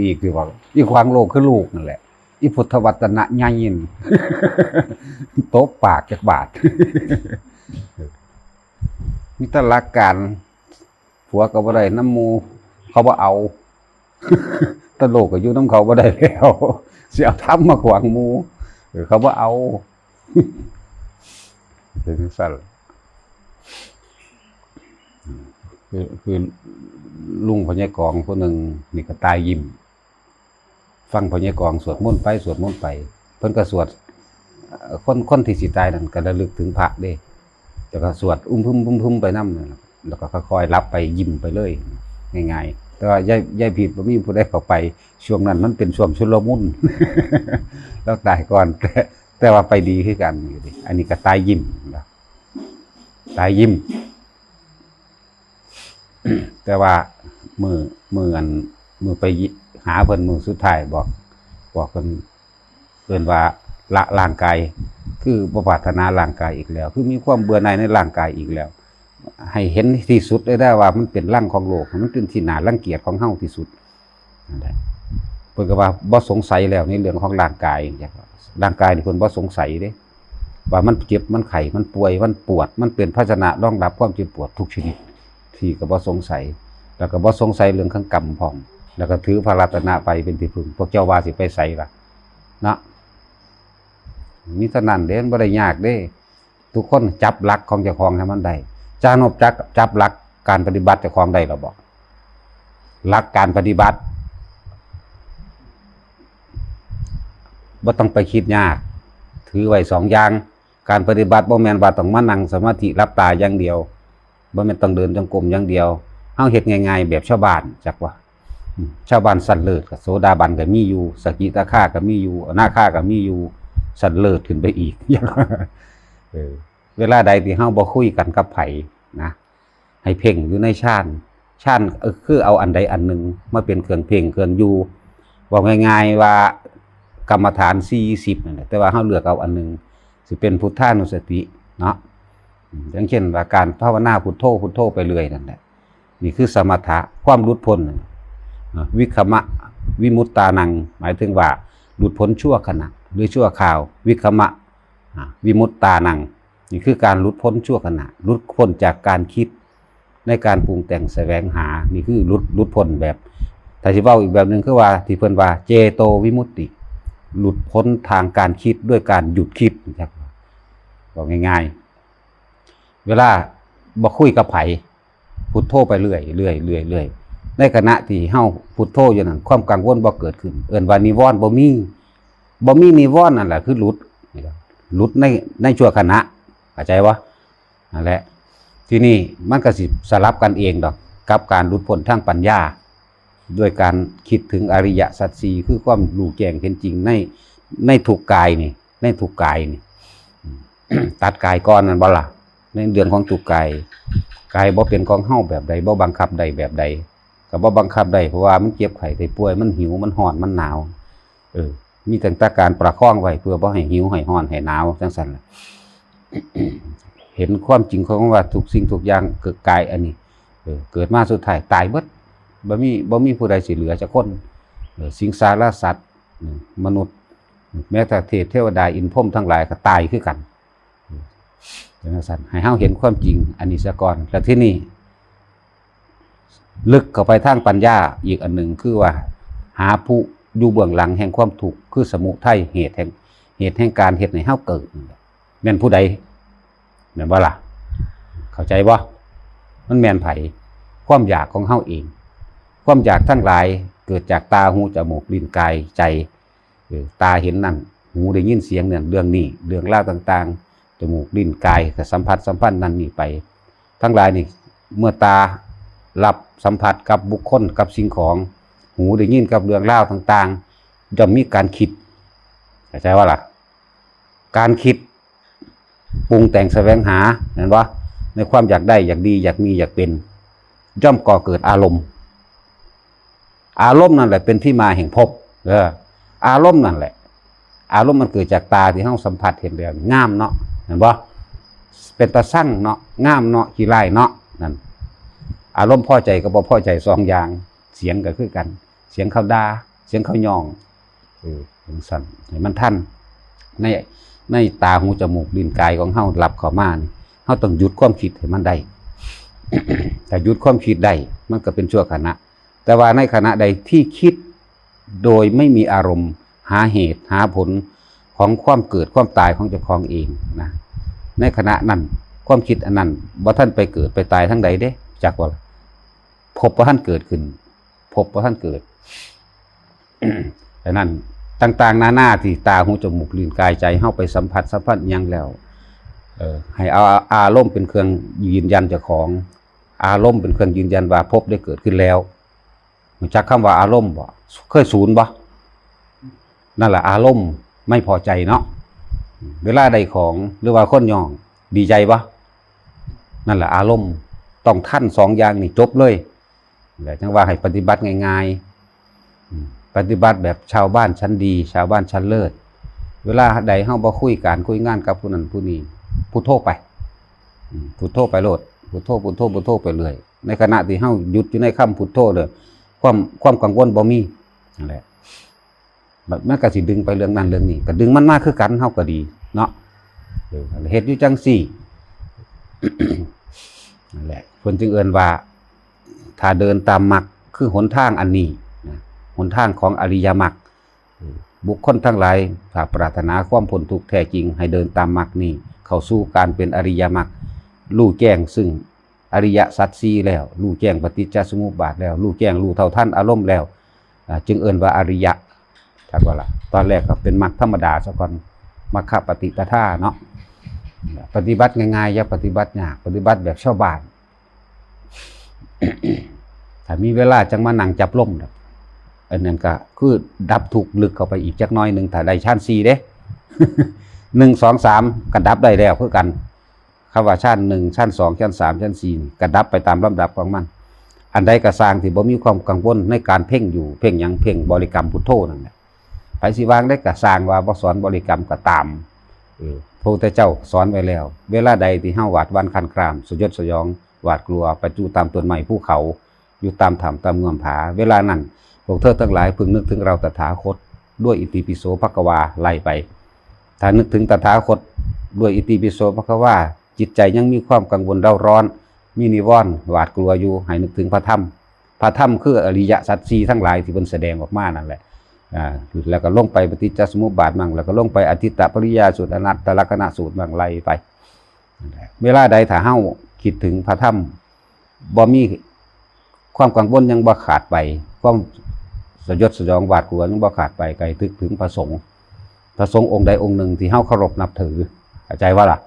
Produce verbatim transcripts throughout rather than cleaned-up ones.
อีกสิว่า อีขวางโลกคือลูกนั่นแหละ อีพุทธวัตนะใหญ่นั่น ตบปากจักบาท มีแต่หลักการ ผัวก็บ่ได้นำหมู่ เขาบ่เอา แต่โลกก็อยู่นำเขาบ่ได้แล้ว สิเอาธรรมมาขวางหมู่ เออ เขาบ่เอา เป็นจั่งซั้น คือ คือลุงพญากองผู้หนึ่งนี่ก็ตายยิ้ม ฟังพญากองสวดมนต์ไปสวดมนต์ไป เพิ่นก็สวด เอ่อ คน คนที่สิตายนั่นก็ระลึกถึงพระเด้ แล้วก็สวดอึมพึม อึมพึมไปนำนั่นล่ะ แล้วก็ค่อยๆหลับไปยิ้มไปเลย ง่ายๆ แต่ว่ายาย ยายผิดบ่มีผู้ใดเข้าไป ช่วงนั้นมันเป็นช่วงชุลมุน ลาวตายก่อน แต่ แต่ว่าไปดีคือกันอยู่ดิ อันนี้ก็ตายยิ้มนะ ตายยิ้ม แต่ว่ามื้อ มื้ออัน มื้อไปหาเพิ่นมื้อสุดท้าย บอก บอกเพิ่น เอิ้นว่าละร่างกาย คือบ่ปรารถนาร่างกายอีกแล้ว คือมีความเบื่อหน่ายในร่างกายอีกแล้ว ให้เห็นที่สุดเลยนะว่ามันเป็นรังของโลก มันเป็นที่น่ารังเกียจของเฮาที่สุด นั่นแหละ เพิ่นก็ว่าบ่สงสัยแล้วในเรื่องของร่างกาย ร่างกายนี่เพิ่นบ่สงสัยเด้ ว่ามันเจ็บ มันไข้ มันป่วย มันปวด มันเป็นภาชนะรองรับความเจ็บปวดทุกชนิด ที่ก็บ่สงสัย แล้วก็บ่สงสัยเรื่องของกรรมพร้อม แล้วก็ถือพระรัตนตรัยเป็นที่พึ่ง พวกเจ้าว่าสิไปไสล่ะ เนาะ มีเท่านั้นเด้ มันบ่ได้ยากเด้ ทุกคนจับหลักของเจ้าของให้มันได้ จารย์นพจักรจับหลักการปฏิบัติเจ้าของได้แล้วบ่ หลักการปฏิบัติ บ่ต้องไปคิดยาก ถือไว้สองอย่าง การปฏิบัติบ่แม่นว่าต้องมานั่งสมาธิหลับตาอย่างเดียว บ่แม่นต้องเดินจงกรมอย่างเดียว เฮาเฮ็ดง่ายๆแบบชาวบ้าน จักว่า อืม ชาวบ้านชั้นเลิศก็โสดาบันก็มีอยู่ สกิทาคาก็มีอยู่ อนาคาก็มีอยู่ ชั้นเลิศขึ้นไปอีก เออ เวลาใดที่เฮาบ่คุยกันกับไผนะ ให้เพ่งอยู่ในฌาน ฌาน เออ คือเอาอันใดอันหนึ่งมาเป็นเครื่องเพ่งเครื่องอยู่ เว้าง่ายๆว่ากรรมฐานสี่สิบนั่นแหละ แต่ว่าเฮาเลือกเอาอันหนึ่ง สิเป็นพุทธานุสติเนาะ อืม อย่างเช่นว่าการภาวนาพุทโธพุทโธไปเรื่อยนั่นแหละ นี่คือสมถะ ความหลุดพ้นนั่นน่ะ อ่ะ วิคมะวิมุตตานัง หมายถึงว่าหลุดพ้นชั่วขณะหรือชั่วคราว วิคมะ อ่ะ วิมุตตานัง นี่คือการหลุดพ้นชั่วขณะ หลุดพ้นจากการคิดในการปรุงแต่งแสวงหา นี่คือหลุด หลุดพ้นแบบ ถ้าสิเว้าอีกแบบหนึ่งคือว่าที่เพิ่นว่าเจโตวิมุตติ หลุดพ้นทางการคิดด้วยการหยุดคิดนะครับ บอกง่ายๆ เวลาบ่คุยกับไผ พุทโธไปเรื่อยเรื่อยเรื่อยเรื่อย ในขณะที่เฮาพุทโธอยู่นั่น ความกังวลบ่เกิดขึ้น เอิ้นว่านิวรณ์บ่มี บ่มีนิวรณ์นั่นแหละคือหลุด หลุดใน ในชั่วขณะ เข้าใจบ่ นั่นแหละ ทีนี้มันก็สิสลับกันเองดอก กับการหลุดพ้นทางปัญญา ด้วยการคิดถึงอริยสัจสี่ คือความรู้แจ้งเห็นจริงใน ในทุกกายนี่ ในทุกกายนี่ ตัดกายก่อนนั่นบ่ล่ะ ในเรื่องของทุกข์กาย กายบ่เป็นของเฮาแบบใด บ่บังคับได้แบบใด ก็บ่บังคับได้ เพราะว่ามันเจ็บไข้ได้ป่วย มันหิว มันร้อน มันหนาว เออ มีตั้งแต่การประคองไว้เพื่อบ่ให้หิว ให้ร้อน ให้หนาว จั่งซั้นล่ะ เห็นความจริงของว่าทุกสิ่งทุกอย่างเกิดกายอันนี้ เออ เกิดมาสุดท้ายตายเบิด บ่มี บ่มีผู้ใดสิเหลือจักคน เออ สิงสารสัตว์ อืม มนุษย์ แม้แต่เทพเทวดาอินทร์พรหมทั้งหลายก็ตายคือกัน จั่งซั้น ให้เฮาเห็นความจริงอันนี้ซะก่อน แล้วทีนี้ ลึกเข้าไปทางปัญญาอีกอันหนึ่งคือว่า หาผู้อยู่เบื้องหลังแห่งความทุกข์ คือสมุทัย เหตุแห่ง เหตุแห่งการเฮ็ดให้เฮาเกิดนั่นแหละ แม่นผู้ใด แม่นบ่ล่ะ เข้าใจบ่ มันแม่นไผ ความอยากของเฮาเอง ความอยากทั้งหลายเกิดจากตา หู จมูก ลิ้น กาย ใจ เออ ตาเห็นนั่น หูได้ยินเสียงนั่น เรื่องนี้ เรื่องราวต่างๆ จมูก ลิ้น กาย ก็สัมผัสสัมพันธ์นั่นนี่ไป ทั้งหลายนี่ เมื่อตารับสัมผัสกับบุคคล กับสิ่งของ หูได้ยินกับเรื่องราวต่างๆ ย่อมมีการคิด เข้าใจบ่ล่ะ การคิด ปรุงแต่งแสวงหา เห็นบ่ ในความอยากได้ อยากดี อยากมี อยากเป็น ย่อมก่อเกิดอารมณ์ อารมณ์นั่นแหละเป็นที่มาแห่งภพ เออ อารมณ์นั่นแหละ อารมณ์มันเกิดจากตาที่เฮาสัมผัสเห็นแล้ว งามเนาะ เห็นบ่ เป็นตาซังเนาะ งามเนาะ ขี้ร้ายเนาะ นั่น อารมณ์พอใจกับบ่พอใจสองอย่าง เสียงก็คือกัน เสียงเขาด่า เสียงเขาย้อง เออจั่งซั้น ให้มันทัน ใน ในตาหูจมูกลิ้นกายของเฮารับเข้ามานี่ เฮาต้องหยุดความคิดให้มันได้ ถ้าหยุดความคิดได้ มันก็เป็นชั่วขณะ แต่ว่าในขณะใดที่คิดโดยไม่มีอารมณ์ หาเหตุหาผลของความเกิดความตายของเจ้าของเองนะ ในขณะนั้น ความคิดอันนั้นบ่ทันไปเกิดไปตายทางใดเด้ จักว่าล่ะ ภพบ่ทันเกิดขึ้น ภพบ่ทันเกิด ดังนั้น ต่างๆนานาที่ตาหูจมูกลิ้นกายใจเฮาไปสัมผัสสัมพันธ์อิหยังแล้ว เออ ให้เอาอารมณ์เป็นเครื่องยืนยันเจ้าของ อารมณ์เป็นเครื่องยืนยันว่าภพได้เกิดขึ้นแล้ว รู้จักคำว่าอารมณ์บ่ เคยสูนบ่ นั่นแหละอารมณ์ไม่พอใจเนาะ เวลาได้ของหรือว่าคนย้อง ดีใจบ่ นั่นแหละอารมณ์ ต้องทันสองอย่างนี่จบเลย แล้วจั่งว่าให้ปฏิบัติง่ายๆ อืม ปฏิบัติแบบชาวบ้านชั้นดี ชาวบ้านชั้นเลิศ เวลาใดเฮาบ่คุยการคุยงานกับผู้นั้นผู้นี้ พุทโธไป อืม พุทโธไปโลด พุทโธ พุทโธ พุทโธไปเรื่อย ในขณะที่เฮาหยุดอยู่ในคำพุทโธเลย ความ ความกังวลบ่มี นั่นแหละ มัน มันก็สิดึงไปเรื่องนั้นเรื่องนี้ ก็ดึงมันมาคือกัน เฮาก็ดีเนาะ เออ เฮ็ดอยู่จั่งซี้ นั่นแหละ เพิ่นจึงเอิ้นว่า ถ้าเดินตามมรรค คือหนทางอันนี้นะ หนทางของอริยมรรค เออ บุคคลทั้งหลาย ถ้าปรารถนาความพ้นทุกข์แท้จริง ให้เดินตามมรรคนี้ เข้าสู่การเป็นอริยมรรค รู้แจ้งซึ่งอริยสัจสี่แล้ว รู้แจ้งปฏิจจสมุปบาทแล้ว รู้แจ้ง รู้เท่าทันอารมณ์แล้ว อ่า จึงเอิ้นว่าอริยะ จักว่าล่ะ ตอนแรกก็เป็นมรรคธรรมดาซะก่อน มรรคปฏิปทาเนาะ ปฏิบัติง่ายๆ อย่าปฏิบัติยาก ปฏิบัติแบบชาวบ้าน ถ้ามีเวลาจั่งมานั่งจับลมดอก อันนั้นก็คือดับทุกข์ลึกเข้าไปอีกจักหน่อยหนึ่ง ถ้าได้ฌานสี่เด้ หนึ่ง สอง สาม ก็ดับได้แล้วคือกัน คำว่าฌานหนึ่ง ฌานสอง ฌานสาม ฌานสี่ นี่ก็ดับไปตามลำดับของมัน อันใดก็ซ่างที่บ่มีความกังวลในการเพ่งอยู่ เพ่งหยัง เพ่งบริกรรมพุทโธนั่นแหละ ไผสิว่าจั่งใดก็ซ่าง ว่าบ่สอนบริกรรมก็ตาม เออ พระพุทธเจ้าสอนไว้แล้ว เวลาใดที่เฮาหวาดหวั่นคลานคลาม สยดสยอง หวาดกลัว ไปอยู่ตามต้นไม้ภูเขา อยู่ตามถ้ำตามเงื้อมผา เวลานั้น พวกเธอทั้งหลายพึงนึกถึงเราตถาคต ด้วยอิติปิโสภควา ไล่ไป ถ้านึกถึงตถาคต ด้วยอิติปิโสภควา จิตใจยังมีความกังวลเร้าร้อน มีนิวรณ์หวาดกลัวอยู่ ให้นึกถึงพระธรรม พระธรรมคืออริยสัจสี่ทั้งหลายที่เพิ่นแสดงออกมานั่นแหละ อ่า แล้วก็ลงไปปฏิจจสมุปบาทมั่ง แล้วก็ลงไปอทิฏฐปริยายสูตร อนัตตลักษณะสูตรมั่ง ไล่ไป เวลาใดถ้าเฮาคิดถึงพระธรรม บ่มีความกังวลยังบ่ขาดไป ความสยดสยองหวาดกลัวยังบ่ขาดไป ก็ให้นึกถึงพระสงฆ์ พระสงฆ์องค์ใดองค์หนึ่งที่เฮาเคารพนับถือ เข้าใจบ่ล่ะ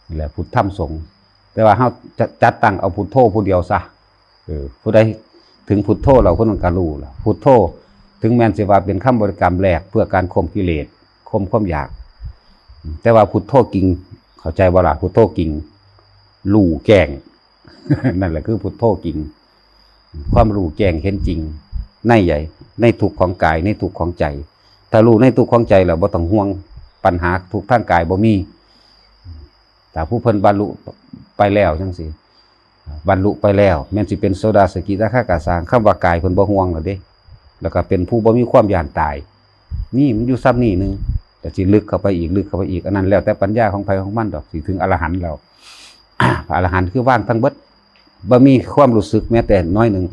นี่แหละพุทธธรรมสงฆ์ แต่ว่าเฮาจะจัดตั้งเอาพุทโธผู้เดียวซะ เออ ผู้ใดถึงพุทโธแล้ว ผู้นั้นก็รู้ล่ะ พุทโธ ถึงแม้นสิว่าเป็นคำบริกรรมแรกเพื่อการข่มกิเลส ข่มความอยาก แต่ว่าพุทโธจริง เข้าใจบ่ล่ะ พุทโธจริง รู้แจ้ง นั่นแหละคือพุทโธจริง ความรู้แจ้งเห็นจริง ในใหญ่ ในทุกข์ของกาย ในทุกข์ของใจ ถ้ารู้ในทุกข์ของใจแล้วบ่ต้องห่วง ปัญหาทุกข์ทางกายบ่มี ถ้าผู้เพิ่นบรรลุไปแล้วจั่งซี้ บรรลุไปแล้ว แม้นสิเป็นโสดา สกิทาคาก็ซ่าง คำว่ากายเพิ่นบ่ห่วงแล้วเด้ แล้วก็เป็นผู้บ่มีความย้านตาย นี่มันอยู่ส่ำนี้หนึ่ง แต่สิลึกเข้าไปอีก ลึกเข้าไปอีก อันนั้นแล้วแต่ปัญญาของไผของมันดอก สิถึงอรหันต์แล้ว พระอรหันต์คือวางทั้งเบิด บ่มีความรู้สึกแม้แต่น้อยหนึ่ง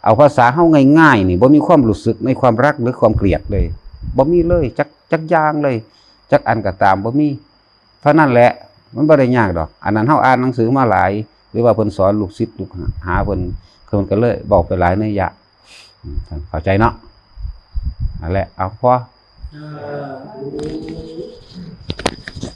เอาภาษาเฮาง่ายๆ นี่ บ่มีความรู้สึกในความรักหรือความเกลียดเลย บ่มีเลย จัก จักอย่างเลย จักอันก็ตาม บ่มี เท่านั้นแหละ มันบ่ได้ยากดอก อันนั้นเฮาอ่านหนังสือมาหลาย หรือว่าเพิ่นสอนลูกศิษย์ลูกหาเพิ่น เพิ่นก็เลยเว้าไปหลายนัยยะ อืม เข้าใจเนาะ นั่นแหละ เอาพอ